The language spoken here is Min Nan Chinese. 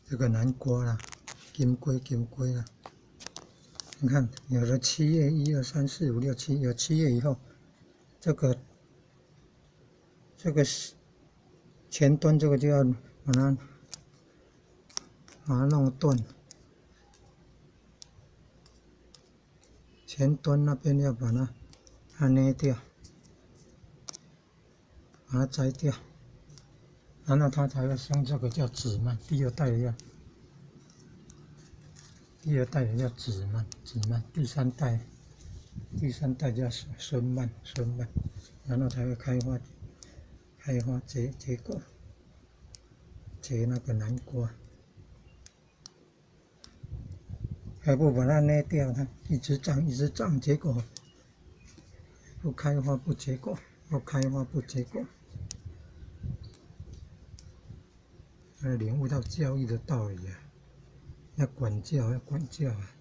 這個南瓜啦，金瓜金瓜啦。你看，有了七葉，一二三四五六七，有七葉以後，這個前端這個就要把它弄斷，前端那邊要把它捏掉，把它摘掉，然後它才會生這個叫紫蔓，第二代的要。第二代的叫紫蔓，紫蔓；第三代，第三代叫孫蔓，孫蔓，然後才會開花，開花結果，結那個南瓜。還不把它捏掉，它一直長，一直長，結果不開花不結果，不開花不結果。要領悟到教育的道理啊！要管教，要管教啊！